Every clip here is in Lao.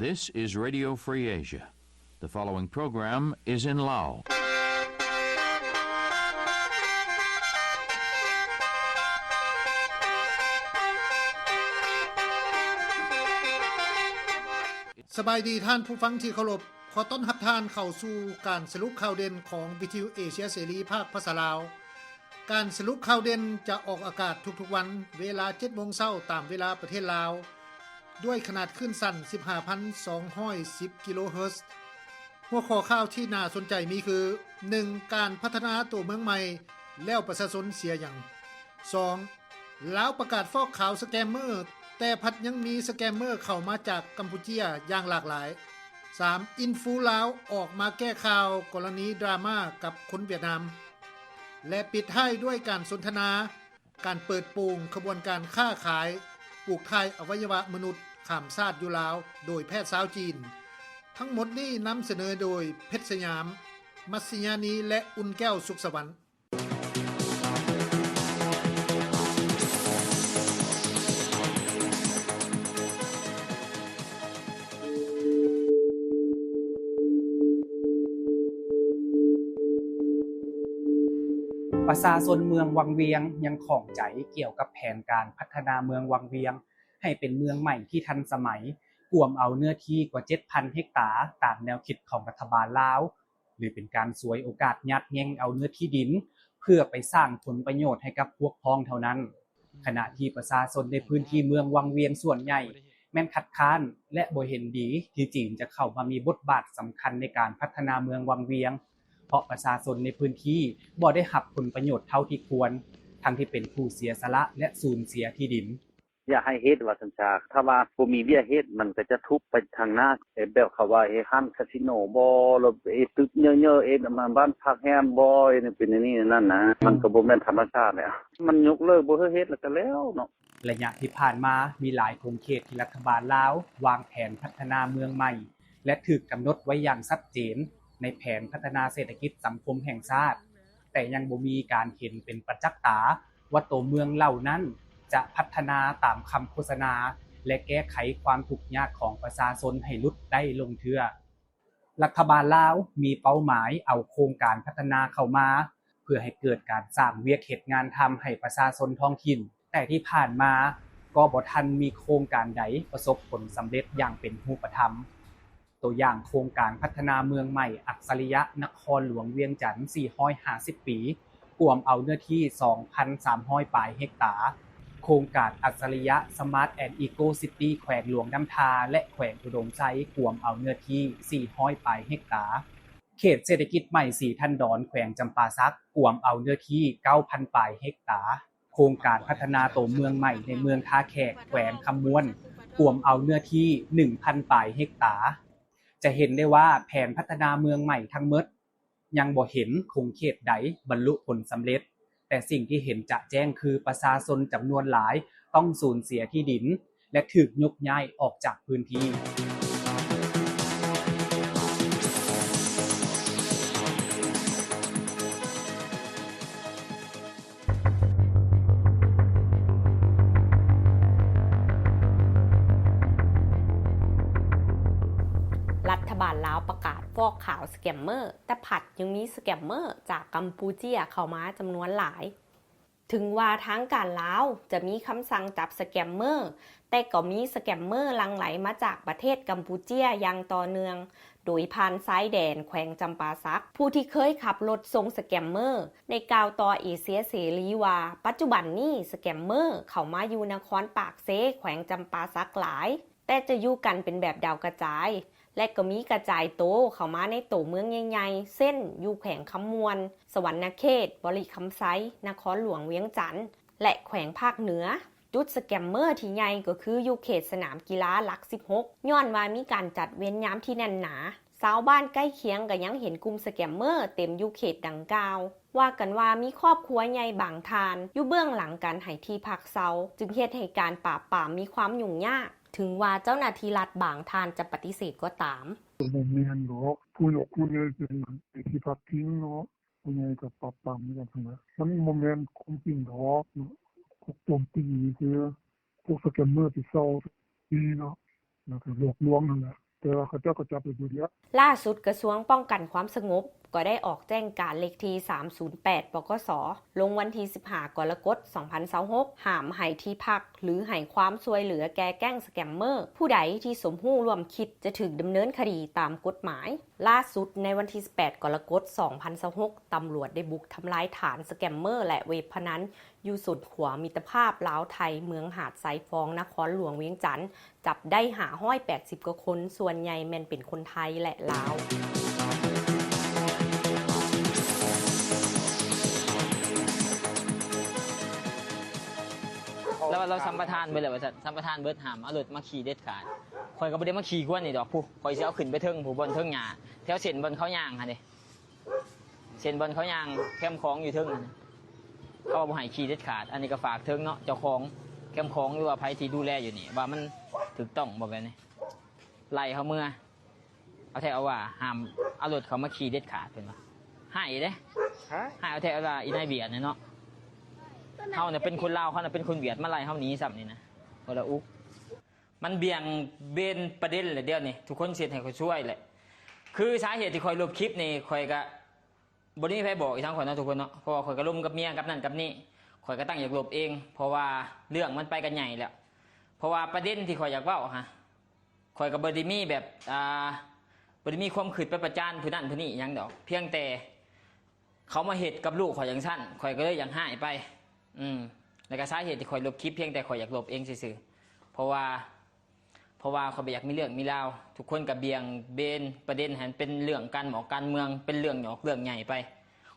This is Radio Free Asia. The following program is in Lao. ສະບາຍດີທ່ານຜູ້ຟັງທີ່ເຄົາລົບ, ຂໍຕ້ອນຮັບທ່ານເຂົ້າສູ່ການສະຫຼຸບຂ່າວເດັ່ນຂອງວິທະຍຸເອເຊຍເສລີພາກພາສາລາວ. ການສະຫຼຸບຂ່າວເດັ່ນຈະອອກອາກາດທຸກໆວັນ ເວລາເຈັດໂມງເຊົ້າຕາມເວລາປະເທດລາວ ດ້ວຍຂະໜາດຄື້ນສັ້ນສິບຫ້າພັນສອງຮ້ອຍສິບກິໂລເຮີດ. ຫົວຂໍ້ຂ່າວທີ່ໜ້າສົນໃຈມີຄື ໜຶ່ງ ການພັດທະນາຕົວເມືອງໃໝ່ແລ້ວປະຊາຊົນເສຍຫຍັງ? ສອງ ລາວປະກາດຟອກຂາວສະແກມເມີ ແຕ່ພັດຍັງມີສະແກມເມີເຂົ້າມາຈາກກຳປູເຈຍຢ່າງຫຼາກຫຼາຍ. ສາມ ອິນຟູລາວອອກມາແກ້ຂ່າວກໍລະນີດຣາມ່າກັບຄົນຫວຽດນາມ. ແລະ ປິດທ້າຍດ້ວຍການສົນທະນາ ການເປີດໂປງຂະບວນການຄ້າຂາຍ ປູກຖ່າຍອະໄວຍະວະມະນຸດຂ້າມຊາດຢູ່ລາວ ໂດຍແພດຊາວຈີນ. ທັງໝົດນີ້ນຳສະເໜີໂດຍ ເພັດສະຫຍາມ ມັດສະຍານີ ແລະ ອຸ່ນແກ້ວ ສຸກສະຫວັນ. ປະຊາຊົນເມືອງວັງວຽງຍັງຂ້ອງໃຈກ່ຽວກັບແຜນການພັດທະນາເມືອງວັງວຽງໃຫ້ເປັນເມືອງໃໝ່ທີ່ທັນສະໄໝ, ກວມເອົາເນື້ອທີ່ກວ່າເຈັດພັນເຮັກຕາຕາມແນວຄິດຂອງລັດຖະບານລາວ, ຫຼື ເປັນການສວຍໂອກາດຍາດແຍ່ງເອົາເນື້ອທີ່ດິນ ເພື່ອໄປສ້າງຜົນປະໂຫຍດໃຫ້ກັບພວກພ້ອງເທົ່ານັ້ນ. ຂະນະທີ່ປະຊາຊົນໃນພື້ນທີ່ເມືອງວັງວຽງສ່ວນໃຫຍ່ແມ່ນຄັດຄ້ານ ແລະ ບໍ່ເຫັນດີທີ່ຈີນຈະເຂົ້າມາມີບົດບາດສຳຄັນໃນການພັດທະນາເມືອງວັງວຽງ, ເພາະປະຊາຊົນໃນພື້ນທີ່ບໍ່ໄດ້ຮັບຜົນປະໂຫຍດເທົ່າທີ່ຄວນ, ທັງທີ່ເປັນຜູ້ເສຍສະຫຼະ ແລະ ສູນເສຍທີ່ດິນ. ຢາກໃຫ້ເຮັດວ່າຊັ້ນຊະ ຖ້າວ່າບໍ່ມີວຽກເຮັດ ມັນກໍຈະທຸບໄປທາງໜ້າ ເຮັດແບບເຂົາວ່າເຮັດຮ້ານຄາສິໂນບໍ ຫຼືເຮັດຕຶກເຍີ້ໆ ເຮັດອັນນັ້ນ ບ້ານພັກແຮມບໍ ເຮັດໃຫ້ເປັນອັນນີ້ອັນນັ້ນນະ ມັນກໍບໍ່ແມ່ນທຳມະຊາດແລ້ວ ມັນຍົກເລີກບໍ່ໃຫ້ເຮັດ ແລ້ວກໍແລ້ວເນາະ. ໄລຍະທີ່ຜ່ານມາ ມີຫຼາຍຂົງເຂດທີ່ລັດຖະບານລາວວາງແຜນພັດທະນາເມືອງໃໝ່ ແລະ ຖືກກຳນົດໄວ້ຢ່າງຊັດເຈນໃນແຜນພັດທະນາເສດຖະກິດສັງຄົມແຫ່ງຊາດ, ແຕ່ຍັງບໍ່ມີການເຫັນເປັນປະຈັກຕາວ່າໂຕເມືອງເຫຼົ່ານັ້ນຈະພັດທະນາຕາມຄຳໂຄສະນາ ແລະ ແກ້ໄຂຄວາມທຸກຍາກຂອງປະຊາຊົນໃຫ້ຫຼຸດໄດ້ລົງເທື່ອ. ລັດຖະບານລາວມີເປົ້າໝາຍເອົາໂຄງການພັດທະນາເຂົ້າມາ ເພື່ອໃຫ້ເກີດການສ້າງວຽກເຮັດງານທຳໃຫ້ປະຊາຊົນທ້ອງຖິ່ນ, ແຕ່ທີ່ຜ່ານມາກໍບໍ່ທັນມີໂຄງການໃດປະສົບຜົນສຳເລັດຢ່າງເປັນຮູບປະທຳ. ຕົວຢ່າງໂຄງການພັດທະນາເມືອງໃໝ່ອັດສະລິຍະນະຄອນຫຼວງວຽງຈັນສີ່ຮ້ອຍຫ້າສິບປີ ກວມເອົາເນື້ອທີ່ສອງພັນສາມຮ້ອຍປາຍເຮັກຕາ, ໂຄງການອັດສະລິຍະ Smart and Eco City ແຂວງຫຼວງນ້ຳທາ ແລະ ແຂວງອຸດົມໄຊ ກວມເອົາເນື້ອທີ່ສີ່ຮ້ອຍປາຍເຮັກຕາ, ເຂດເສດຖະກິດໃໝ່ສີທັນດອນ ແຂວງຈຳປາສັກ ກວມເອົາເນື້ອທີ່ເກົ້າພັນປາຍເຮັກຕາ. ໂຄງການພັດທະນາໂຕເມືອງໃໝ່ໃນເມືອງທ່າແຂກ ແຂວງຄຳມ່ວນ ກວມເອົາເນື້ອທີ່ໜຶ່ງພັນປາຍເຮັກຕາ. ຈະເຫັນໄດ້ວ່າແຜນພັດທະນາເມືອງໃໝ່ທັງໝົດຍັງບໍ່ເຫັນຂົງເຂດໃດບັນລຸຜົນສຳເລັດ, ແຕ່ສິ່ງທີ່ເຫັນຈະແຈ້ງຄືປະຊາຊົນຈຳນວນຫຼາຍຕ້ອງສູນເສຍທີ່ດິນ ແລະ ຖືກຍົກຍ້າຍອອກຈາກພື້ນທີ່. ລັດຖະບານລາວປະກາດຟອກຂາວສະແກມເມີ, ແຕ່ພັດຍັງມີສະແກມເມີຈາກກຳປູເຈຍເຂົ້າມາຈຳນວນຫຼາຍ. ເຖິງວ່າທາງການລາວຈະມີຄຳສັ່ງຈັບສະແກມເມີ, ແຕ່ກໍມີສະແກມເມີຫຼັ່ງໄຫຼມາຈາກປະເທດກຳປູເຈຍຢ່າງຕໍ່ເນື່ອງ, ໂດຍຜ່ານຊາຍແດນແຂວງຈຳປາສັກ. ຜູ້ທີ່ເຄີຍຂັບລົດສົ່ງສະແກມເມີ ໄດ້ກ່າວຕໍ່ເອເຊຍເສລີວ່າ ປັດຈຸບັນນີ້ສະແກມເມີເຂົ້າມາຢູ່ນະຄອນປາກເຊ ແຂວງຈຳປາສັກຫຼາຍ, ແຕ່ຈະຢູ່ກັນເປັນແບບດາວກະຈາຍ ແລະ ກໍມີກະຈາຍໂຕເຂົ້າມາໃນໂຕເມືອງໃຫຍ່ໆ ເຊັ່ນ ຢູ່ແຂວງຄຳມ່ວນ, ສະຫວັນນະເຂດ, ບໍລິຄຳໄຊ, ນະຄອນຫຼວງວຽງຈັນ ແລະ ແຂວງພາກເໜືອ. ຈຸດສະແກມເມີທີ່ໃຫຍ່ກໍຄືຢູ່ເຂດສະໜາມກິລາຫຼັກສິບຫົກ ຍ້ອນວ່າມີການຈັດເວນຍາມທີ່ແໜ້ນໜາ. ຊາວບ້ານໃກ້ຄຽງກໍຍັງເຫັນກຸ່ມສະແກມເມີເຕັມຢູ່ເຂດດັ່ງກ່າວ. ວ່າກັນວ່າມີຄອບຄົວໃຫຍ່ບາງທ່ານຢູ່ເບື້ອງຫຼັງການໃຫ້ທີ່ພັກເຊົາ, ຈຶ່ງເຮັດໃຫ້ການປາບປາມມີຄວາມຫຍຸ້ງຍາກ, ເຖິງວ່າເຈົ້າໜ້າທີ່ລັດບາງທ່ານຈະປະຕິເສດກໍຕາມ. ບໍ່ແມ່ນດອກ, ຜູ້ຍົກຜູ້ໃຫຍ່ເປັນທີ່ພັກພິງເນາະ, ຜູ້ໃຫຍ່ກໍປາບປາມຄືກັນຫັ້ນແຫຼະ. ມັນບໍ່ແມ່ນຄວາມຈິງດອກເນາະ, ພວກໂຈມຕີນີ້ຄືພວກສະແກມເມີໄປເຊົ່າທີ່ເນາະ, ແລ້ວກໍຫຼອກລວງຫັ້ນແຫຼະ. ແຕ່ວ່າເຂົາເຈົ້າກໍຈັບໄດ້ຢູ່ດຽວ. ລ່າສຸດ ກະຊວງປ້ອງກັນຄວາມສະຫງົບກໍໄດ້ອອກແຈ້ງການເລກທີສາມສູນແປດ ປກສ ລົງວັນທີສິບຫ້າ ກໍລະກົດ ສອງພັນຊາວຫົກ ຫ້າມໃຫ້ທີ່ພັກ ຫຼື ໃຫ້ຄວາມຊ່ວຍເຫຼືອແກ່ແກ້ງສະແກມເມີ. ຜູ້ໃດທີ່ສົມຮູ້ຮ່ວມຄິດຈະຖືກດຳເນີນຄະດີຕາມກົດໝາຍ. ລ່າສຸດ ໃນວັນທີສິບແປດ ກໍລະກົດ ສອງພັນຊາວຫົກ ຕຳຫຼວດໄດ້ບຸກທຳລາຍຖານສະແກມເມີ ແລະ ເວັບພະນັນ ຢູ່ສວນຂົວມິດຕະພາບລາວໄທ ເມືອງຫາດຊາຍຟອງ ນະຄອນຫຼວງວຽງຈັນ ຈັບໄດ້ຫ້າຮ້ອຍແປດສິບກວ່າຄົນ, ສ່ວນໃຫຍ່ແມ່ນເປັນຄົນໄທ ແລະ ລາວ. ລາວວ່າລາວສຳປະທານເບິດແລ້ວວ່າຊັ້ນ, ສຳປະທານເບິດ, ຫ້າມເອົາລົດມາຂີ່ເດັດຂາດ. ຂ້ອຍກໍບໍ່ໄດ້ມາຂີ່ກວນນີ້ດອກ, ພຸ້ນ ຂ້ອຍຊິເອົາຂຶ້ນໄປເທິງ ພຸ້ນ ບ່ອນເທິງຫຍ້າ ແຖວເສັ້ນບ່ອນເຂົາຍ່າງຫັ້ນເດ້. ເສັ້ນບ່ອນເຂົາຍ່າງແຄມຂອງຢູ່ເທິງຫັ້ນ ເຂົາວ່າບໍ່ໃຫ້ຂີ່ເດັດຂາດ. ອັນນີ້ກໍຝາກເຖິງເນາະ ເຈົ້າຂອງແຄມຂອງ ຫຼືວ່າໃຜທີ່ດູແລຢູ່ນີ້ ວ່າມັນຖືກຕ້ອງບໍ່ແບບນີ້. ໄລ່ເຮົາເມືອ ເອົາແທ້ເອົາວ່າ ຫ້າມເອົາລົດເຂົາມາຂີ່ເດັດຂາດ ເພິ່ນວ່າ. ຮ້າຍເດ້ ຮ້າຍ ຮ້າຍເອົາແທ້ເອົາວ່າ ອີນາຍຫວຽດນີ້ເນາະ. ເຮົານະເປັນຄົນລາວ ເຂົານະເປັນຄົນຫວຽດ ມາໄລ່ເຮົາໜີຊ້ຳນີ້ນະ ຄົນລະອຸກ. ມັນບ່ຽງເບນປະເດັນແຫຼະ ດຽວນີ້ທຸກຄົນຊິເຮັດໃຫ້ຂ້ອຍຊວຍແຫຼະ. ຄືສາເຫດທີ່ຂ້ອຍລົບຄລິບນີ້ ຂ້ອຍກະບໍ່ໄດ້ມີໃຜບອກອີກທັງຂ້ອຍເນາະ ທຸກຄົນເນາະ, ເພາະວ່າຂ້ອຍກະລົມກັບເມຍກັບນັ້ນກັບນີ້, ຂ້ອຍກະຕັ້ງຢາກລົບເອງ ເພາະວ່າເລື່ອງມັນໄປກັນໃຫຍ່ແລ້ວ. ເພາະວ່າປະເດັນທີ່ຂ້ອຍຢາກເວົ້າຫັ້ນ ຂ້ອຍກະບໍ່ໄດ້ມີແບບ ອ່າ ບໍ່ໄດ້ມີຄວາມຄິດໄປປະຈານຜູ້ນັ້ນຜູ້ນີ້ຫຍັງດອກ, ພຽງແຕ່ ເຂົາມາເຮັດກັບລູກຂ້ອຍຈັ່ງຊັ້ນ ຂ້ອຍກໍເລີຍຢາກຮ້າຍໄປ. ອືມ ແລ້ວກໍສາເຫດທີ່ຂ້ອຍລົບຄລິບ ພຽງແຕ່ຂ້ອຍຢາກລົບເອງຊື່ໆ ເພາະວ່າ ເພາະວ່າຂ້ອຍບໍ່ຢາກມີເລື່ອງມີລາວ. ທຸກຄົນກໍບ່ຽງເບນປະເດັນໃຫ້ມັນເປັນເລື່ອງການໝອກການເມືອງ ເປັນເລື່ອງຫຍອກເລື່ອງໃຫຍ່ໄປ.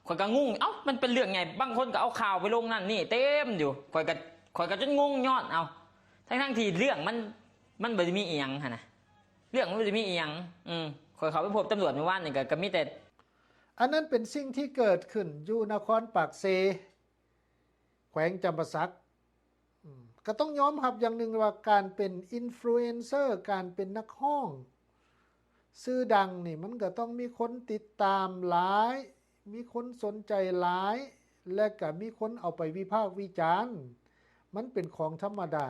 ຂ້ອຍກໍງົງ ເອົ້າ ມັນເປັນເລື່ອງໃຫຍ່ ບາງຄົນກໍເອົາຂ່າວໄປລົງນັ້ນນີ້ເຕັມຢູ່. ຂ້ອຍກໍ ຂ້ອຍກໍຈົນງົງຍ້ອນ ເອົ້າ ທັງໆທີ່ເລື່ອງມັນ ມັນບໍ່ໄດ້ມີອີ່ຫຍັງຫັ້ນນະ, ເລື່ອງມັນບໍ່ໄດ້ມີອີ່ຫຍັງ. ອືມ ຂ້ອຍເຂົ້າໄປພົບຕຳຫຼວດມື້ວານນີ້ກໍ ກໍມີແຕ່ ອັນນັ້ນເປັນສິ່ງທີ່ເກີດຂຶ້ນຢູ່ນະຄອນປາກເຊ ແຂວງຈຳປາສັກ. ອືມ ກໍຕ້ອງຍອມຮັບຢ່າງໜຶ່ງວ່າ ການເປັນອິນຟລູເອນເຊີ ການເປັນນັກຮ້ອງຊື່ດັງນີ້ ມັນກໍຕ້ອງມີຄົນຕິດຕາມຫຼາຍ, ມີຄົນສົນໃຈຫຼາຍ ແລະ ກໍມີຄົນເອົາໄປວິພາກວິຈານ, ມັນເປັນຂອງທຳມະດາ.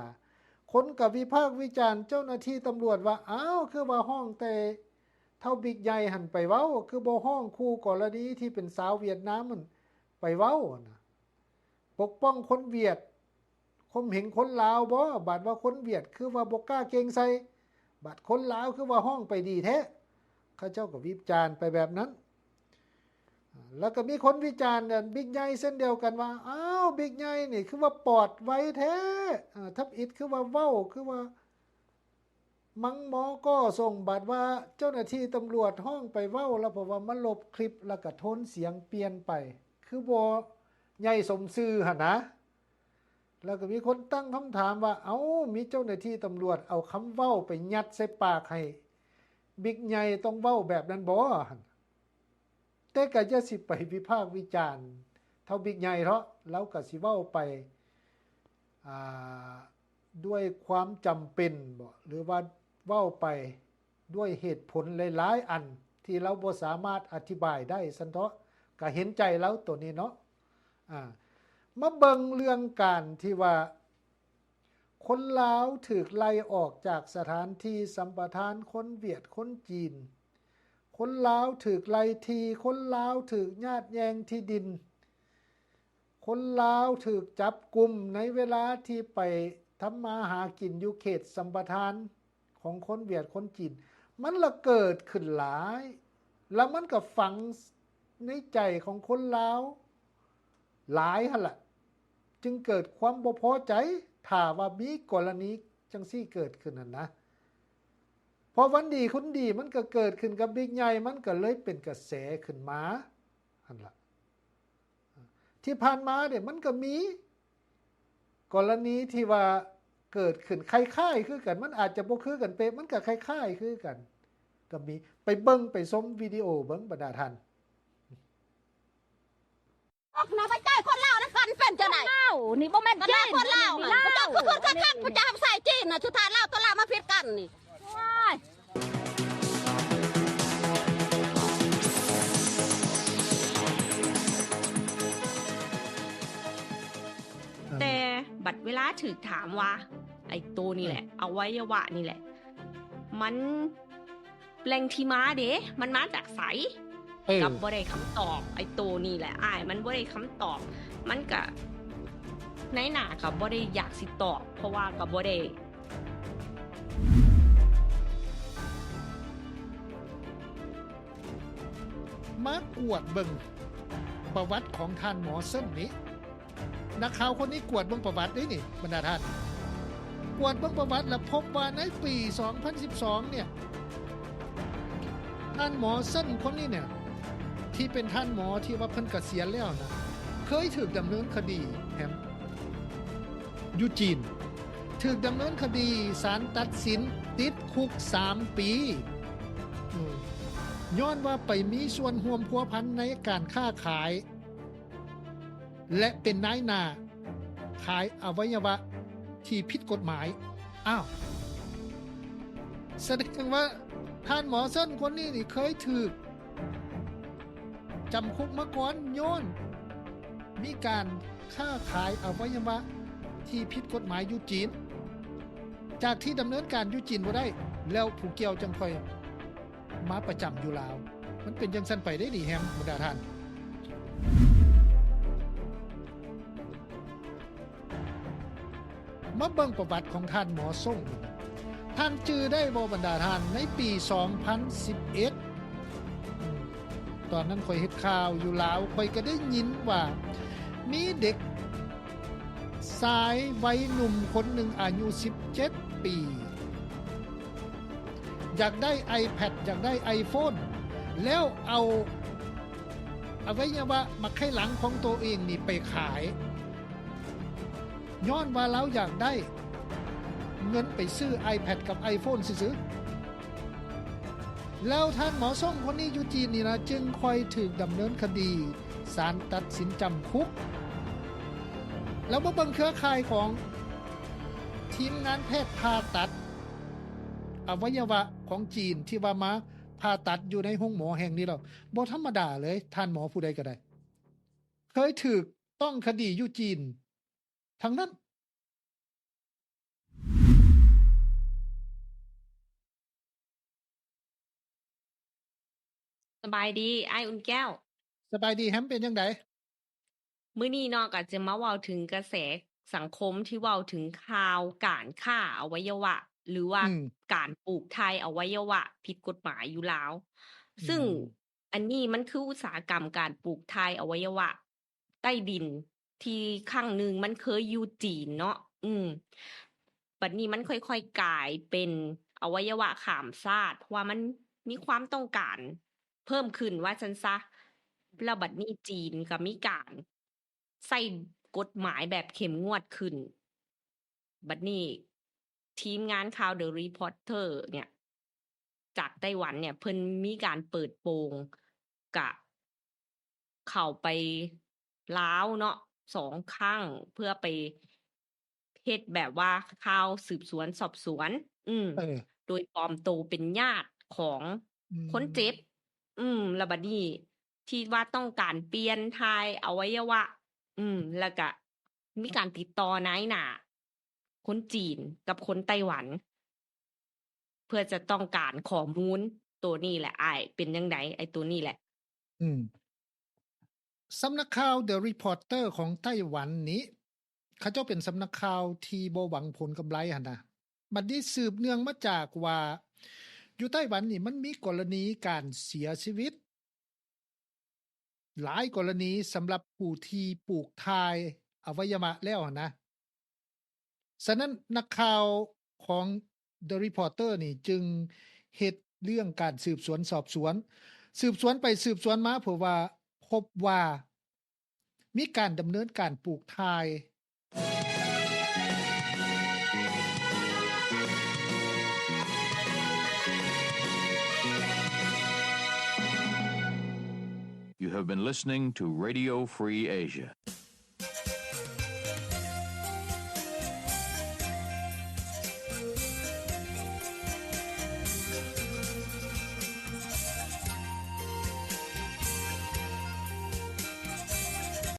ຄົນກໍວິພາກວິຈານເຈົ້າໜ້າທີ່ຕຳຫຼວດວ່າ ອ້າວ ຄືວ່າຮ້ອງແຕ່ ທ້າວບິກໃຫຍ່ຫັ້ນໄປເວົ້າ, ຄືບໍ່ຮ້ອງຄູ່ກໍລະນີທີ່ເປັນຊາວຫວຽດນາມຫັ້ນໄປເວົ້ານະ, ປົກປ້ອງຄົນຫວຽດ, ຂົ່ມເຫັງຄົນລາວບໍ? ບາດວ່າຄົນຫວຽດຄືວ່າບໍ່ກ້າເກັ່ງໃສ່, ບາດຄົນລາວຄືວ່າຮ້ອງໄປດີແທ້. ເຂົາເຈົ້າກໍວິຈານໄປແບບນັ້ນ. ແລ້ວກໍມີຄົນວິຈານ ອາ ບິກໃຫຍ່ເຊັ່ນດຽວກັນວ່າ ອ້າວ ບິກໃຫຍ່ນີ້ຄືວ່າປອດໄວແທ້, ອາ ທຳອິດຄືວ່າເວົ້າ ຄືວ່າ ມັງມໍກໍສົ່ງ ບາດວ່າເຈົ້າໜ້າທີ່ຕຳຫຼວດຮ້ອງໄປເວົ້າ ແລ້ວເພາະວ່າມາລົບຄລິບ ແລ້ວກະໂທນສຽງປ່ຽນໄປ ຄືບໍ່ໃຫຍ່ສົມຊື່ຫັ້ນນະ. ແລ້ວກໍມີຄົນຕັ້ງຄຳຖາມວ່າ ເອົ້າ ມີເຈົ້າໜ້າທີ່ຕຳຫຼວດເອົາຄຳເວົ້າໄປຍັດໃສ່ປາກໃຫ້ບິກໃຫຍ່ຕ້ອງເວົ້າແບບນັ້ນບໍ? ແຕ່ກໍຢ່າຊິໄປວິພາກວິຈານເທົ່າບິກໃຫຍ່ເທາະ, ລາວກໍຊິເວົ້າໄປ ອ່າ ດ້ວຍຄວາມຈຳເປັນບໍ ຫຼືວ່າເວົ້າໄປດ້ວຍເຫດຜົນຫຼາຍໆອັນທີ່ລາວບໍ່ສາມາດອະທິບາຍໄດ້ຊັ້ນເທາະ, ກໍເຫັນໃຈລາວໂຕນີ້ເນາະ. ອ່າ ມາເບິ່ງເລື່ອງການທີ່ວ່າ ຄົນລາວຖືກໄລ່ອອກຈາກສະຖານທີ່ສຳປະທານຄົນຫວຽດຄົນຈີນ, ຄົນລາວຖືກໄລ່ທີ່, ຄົນລາວຖືກຍາດແຍ່ງທີ່ດິນ, ຄົນລາວຖືກຈັບກຸມໃນເວລາທີ່ໄປທຳມາຫາກິນຢູ່ເຂດສຳປະທານຂອງຄົນຫວຽດຄົນຈີນ, ມັນລະເກີດຂຶ້ນຫຼາຍ ລະມັນກະຝັງໃນໃຈຂອງຄົນລາວ ຫຼາຍຫັ້ນລະ ຈຶ່ງເກີດຄວາມບໍ່ພໍໃຈ ຖ້າວ່າມີກໍລະນີຈັ່ງຊີ້ເກີດຂຶ້ນຫັ້ນນະ. ເພາະວັນດີຄືນດີມັນກໍເກີດຂຶ້ນກັບບິກໃຫຍ່ ມັນກໍເລີຍເປັນກະແສຂຶ້ນມາຫັ້ນລະ. ທີ່ຜ່ານມາເດ ມັນກໍມີກໍລະນີທີ່ວ່າເກີດຂຶ້ນຄ້າຍໆຄືກັນ, ມັນອາດຈະບໍ່ຄືກັນເປະ, ມັນກໍຄ້າຍໆຄືກັນ ກໍມີ. ໄປເບິ່ງ ໄປຊົມວິດີໂອເບິ່ງ ບັນດາທ່ານ. ອອກນອກໄປໃກ້ຄົນລາວນຳກັນເປັນຈັ່ງໃດ? ລາວນີ້ບໍ່ແມ່ນຈີນ ຄົນລາວ ລາວ ເຈົ້າຄືຄົນຄັກໆ ຜູ້ເຈົ້າໃສ່ຈີນນະ ສຸດທ້າຍລາວຕໍ່ລາວມາຜິດກັນນີ້. ໂອ້ຍ ແຕ່ບັດເວລາຖືກຖາມວ່າ ໄອ້ໂຕນີ້ແຫຼະ ອືມ ອະໄວຍະວະນີ້ແຫຼະ ມັນ ແຫຼ່ງທີ່ມາເດ ມັນມາຈາກໃສ? ເອີ ກໍບໍ່ໄດ້ຄຳຕອບ. ໄອ້ໂຕນີ້ແຫຼະອ້າຍ ມັນບໍ່ໄດ້ຄຳຕອບ. ມັນກະ ນາຍໜ້າກໍບໍ່ໄດ້ຢາກຊິຕອບ ເພາະວ່າກໍບໍ່ໄດ້ ມາກວດເບິ່ງປະຫວັດຂອງທ່ານໝໍເຊິນນີ້. ນັກຂ່າວຄົນນີ້ກວດເບິ່ງປະຫວັດເດ້ນີ້ ບັນດາທ່ານ. ກວດເບິ່ງປະຫວັດລະພົບວ່າໃນປີສອງພັນສິບສອງເນີ້ຍ ທ່ານໝໍເຊິນຄົນນີ້ເນີ້ຍ ທີ່ເປັນທ່ານໝໍທີ່ວ່າເພິ່ນກະສຽນແລ້ວນະ ເຄີຍຖືກດຳເນີນຄະດີແຮມ ຢູ່ຈີນ ຖືກດຳເນີນຄະດີ ສານຕັດສິນຕິດຄຸກສາມປີ ອືມ ຍ້ອນວ່າໄປມີສ່ວນຮ່ວມພົວພັນໃນການຄ້າຂາຍ ແລະ ເປັນນາຍໜ້າຂາຍອະໄວຍະວະທີ່ຜິດກົດໝາຍ. ອ້າວ ສະແດງວ່າທ່ານໝໍເຊິນຄົນນີ້ນີ້ເຄີຍຖືກ ຈຳຄຸກມາກ່ອນ ຍ້ອນມີການຄ້າຂາຍອະໄວຍະວະທີ່ຜິດກົດໝາຍຢູ່ຈີນ. ຈາກທີ່ດຳເນີນການຢູ່ຈີນບໍ່ໄດ້ ແລ້ວຜູ້ກ່ຽວຈັ່ງຄ່ອຍມາປະຈຳຢູ່ລາວ. ມັນເປັນຈັ່ງຊັ້ນໄປເດ້ນີ້ແຮມ ບັນດາທ່ານ. ມາເບິ່ງປະຫວັດຂອງທ່ານໝໍຊົງ. ທ່ານຈື່ໄດ້ບໍ່ບັນດາທ່ານ ໃນປີສອງພັນສິບເອັດ ຕອນນັ້ນຂ້ອຍເຮັດຂ່າວຢູ່ລາວ ຂ້ອຍກໍໄດ້ຍິນວ່າມີເດັກຊາຍໄວໜຸ່ມຄົນໜຶ່ງອາຍຸສິບເຈັດປີ ຢາກໄດ້ໄອແພດ ຢາກໄດ້ໄອໂຟນ ແລ້ວເອົາອະໄວຍະວະໝາກໄຂ່ຫຼັງຂອງໂຕເອງນີ້ໄປຂາຍ ຍ້ອນວ່າລາວຢາກໄດ້ເງິນໄປຊື້ໄອແພດກັບໄອໂຟນຊື່ໆ. ແລ້ວທ່ານໝໍຊົງຄົນນີ້ຢູ່ຈີນນີ້ນະ ຈຶ່ງຄ່ອຍຖືກດຳເນີນຄະດີ ສານຕັດສິນຈຳຄຸກ. ແລ້ວມາເບິ່ງເຄືອຂ່າຍຂອງທີມງານແພດຜ່າຕັດອະໄວຍະວະຂອງຈີນ ທີ່ວ່າມາຜ່າຕັດຢູ່ໃນໂຮງໝໍແຫ່ງນີ້ແລ້ວ ບໍ່ທຳມະດາເລີຍ ທ່ານໝໍຜູ້ໃດກໍໄດ້ ເຄີຍຖືກຕ້ອງຄະດີຢູ່ຈີນທັງນັ້ນ. ສະບາຍດີອ້າຍອຸ່ນແກ້ວ. ສະບາຍດີແຮມ ເປັນຈັ່ງໃດ? ມື້ນີ້ເນາະ ກໍຈະມາເວົ້າເຖິງກະແສສັງຄົມທີ່ເວົ້າເຖິງຂ່າວການຄ້າອະໄວຍະວະ ຫຼືວ່າ ອືມ ການປູກຖ່າຍອະໄວຍະວະຜິດກົດໝາຍຢູ່ລາວ ອືມ ຊຶ່ງ ອັນນີ້ມັນຄືອຸດສາຫະກຳການປູກຖ່າຍອະໄວຍະວະໃຕ້ດິນ ທີ່ຄັ້ງໜຶ່ງມັນເຄີຍຢູ່ຈີນເນາະ ອືມ ບັດນີ້ມັນຄ່ອຍໆກາຍເປັນອະໄວຍະວະຂ້າມຊາດ ເພາະວ່າມັນມີຄວາມຕ້ອງການເພີ່ມຂຶ້ນວ່າຊັ້ນຊະ ແລ້ວບັດນີ້ຈີນກໍມີການ ໃຊ້ກົດໝາຍແບບເຂັ້ມງວດຂຶ້ນ. ບັດນີ້ທີມງານຂ່າວ The Reporter ເນີ້ຍ ຈາກໄຕ້ຫວັນເນີ້ຍ ເພິ່ນມີການເປີດໂປງ ກະເຂົ້າໄປລາວເນາະ ສອງຄັ້ງ ເພື່ອໄປເຮັດແບບວ່າຂ່າວສືບສວນສອບສວນ ອືມ ເອີ ໂດຍປອມໂຕເປັນຍາດຂອງ ອືມ ຄົນເຈັບ ອືມ ແລ້ວບັດນີ້ ທີ່ວ່າຕ້ອງການປ່ຽນຖ່າຍອະໄວຍະວະ ອືມ ແລ້ວກະມີການຕິດຕໍ່ນາຍໜ້າຄົນຈີນກັບຄົນໄຕ້ຫວັນ ເພື່ອຈະຕ້ອງການຂໍ້ມູນໂຕນີ້ແຫຼະອ້າຍ ເປັນຈັ່ງໃດ ໄອ້ໂຕນີ້ແຫຼະ. ອືມ ສຳນັກຂ່າວ The Reporter ຂອງໄຕ້ຫວັນນີ້ ເຂົາເຈົ້າເປັນສຳນັກຂ່າວທີ່ບໍ່ຫວັງຜົນກຳໄລຫັ້ນນະ. ບັດນີ້ສືບເນື່ອງມາຈາກວ່າ ຢູ່ໄຕ້ຫວັນນີ້ມັນມີກໍລະນີການເສຍຊີວິດຫຼາຍກໍລະນີ ສຳລັບຜູ້ທີ່ປູກຖ່າຍອະໄວຍະວະແລ້ວຫັ້ນນະ. ສະນັ້ນ ນັກຂ່າວຂອງ The Reporter ນີ້ຈຶ່ງເຮັດເລື່ອງການສືບສວນສອບສວນ ສືບສວນໄປສືບສວນມາ ເພາະວ່າພົບວ່າ ມີການດຳເນີນການປູກຖ່າຍ. You have been listening to Radio Free Asia.